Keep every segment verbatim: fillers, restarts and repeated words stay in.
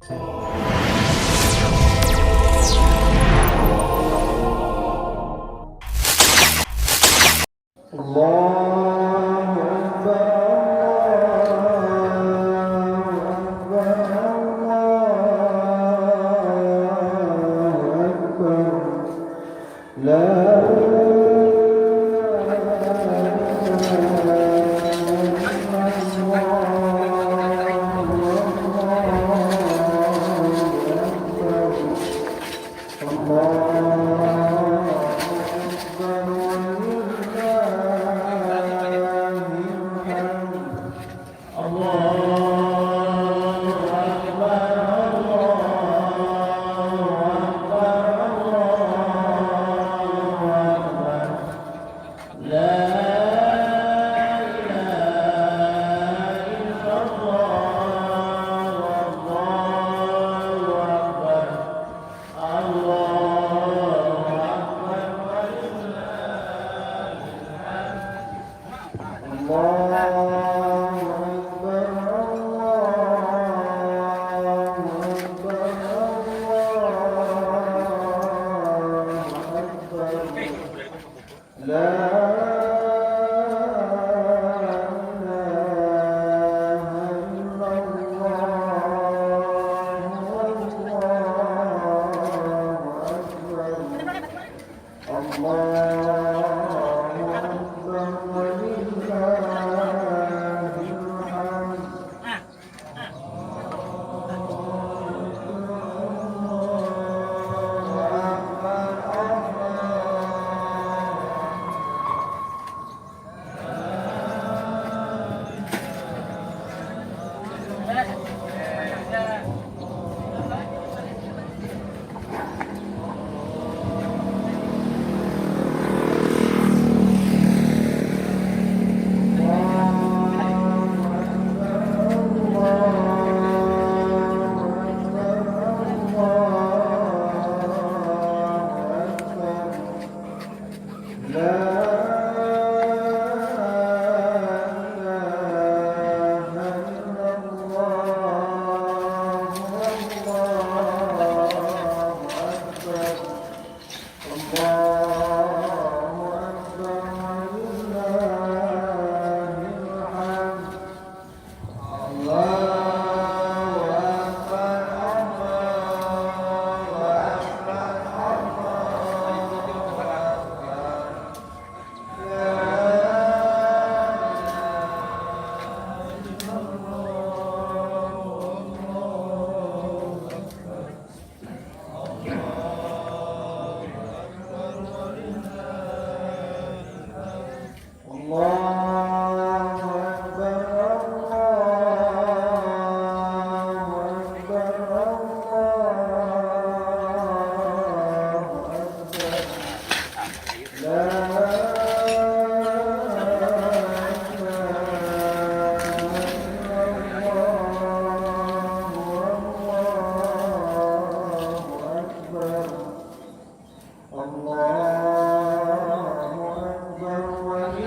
الله أكبر، الله أكبر، الله أكبر. لا إله إلا الله، الله أكبر. الله أكبر ولله الحمد. الله أكبر، الله أكبر، الله أكبر. لا إله إلا الله، الله أكبر. الله أكبر ولله الحمد. الله أكبر، الله أكبر، الله أكبر. لا إله إلا الله، الله أكبر. الله أكبر ولله الحمد. لا إله إلا الله، الله أكبر، الله أكبر ولله الحمد. الله أكبر، الله أكبر، الله أكبر. لا إله إلا الله، الله أكبر. الله أكبر ولله الحمد. الله أكبر، الله أكبر، الله أكبر. لا إله إلا الله، الله أكبر. الله أكبر ولله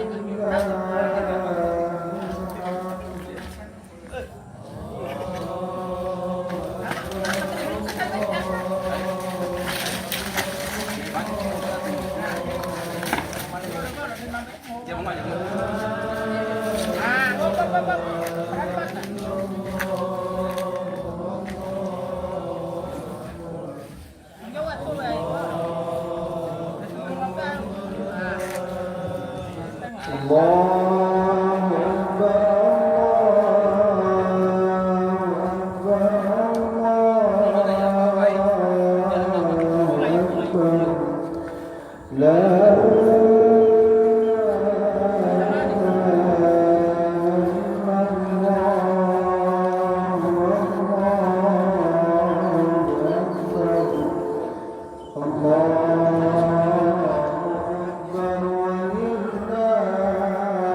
الحمد. الله أكبر، الله أكبر، الله أكبر. لا إله إلا الله، الله أكبر. الله أكبر ولله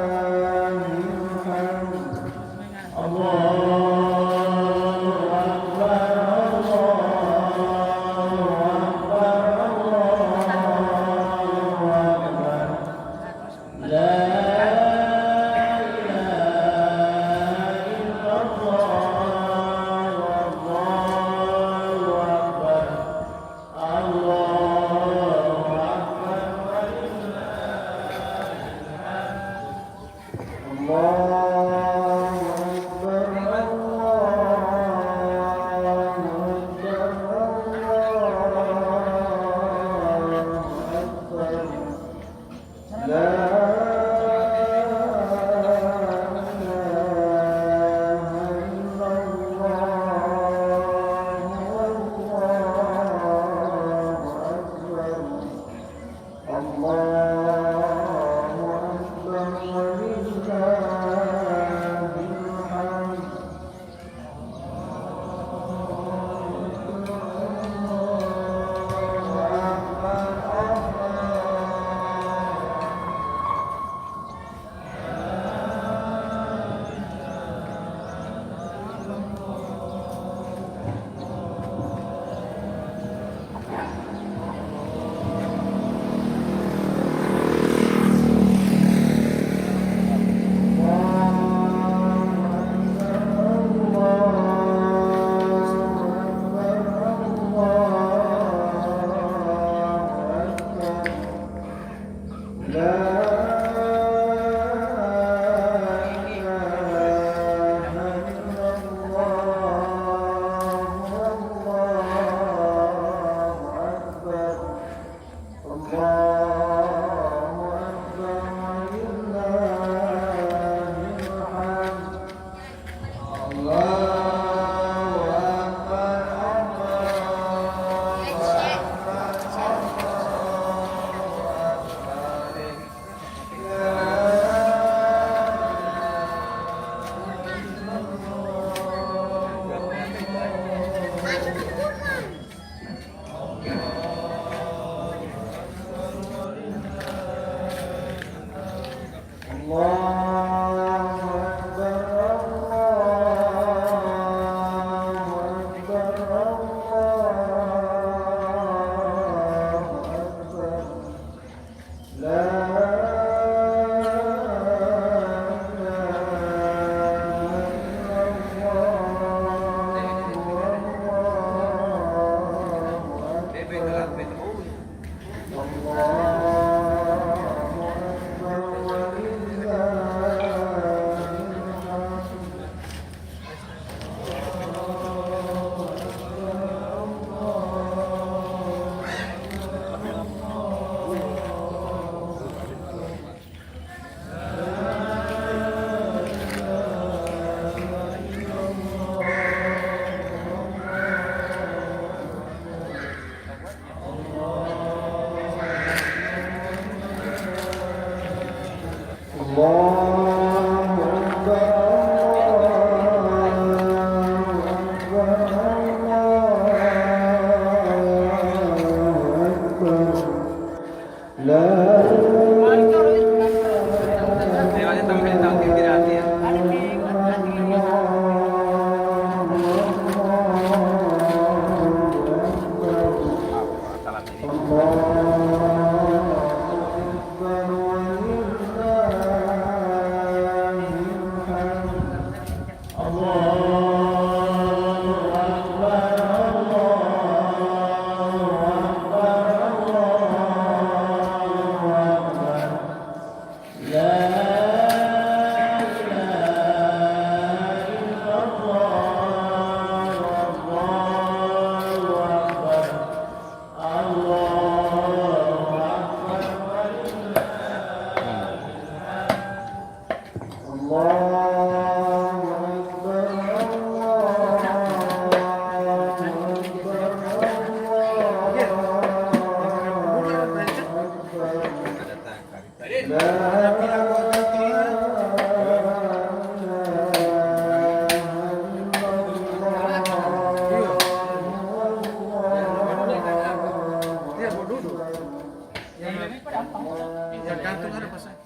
Gantung ada pasang.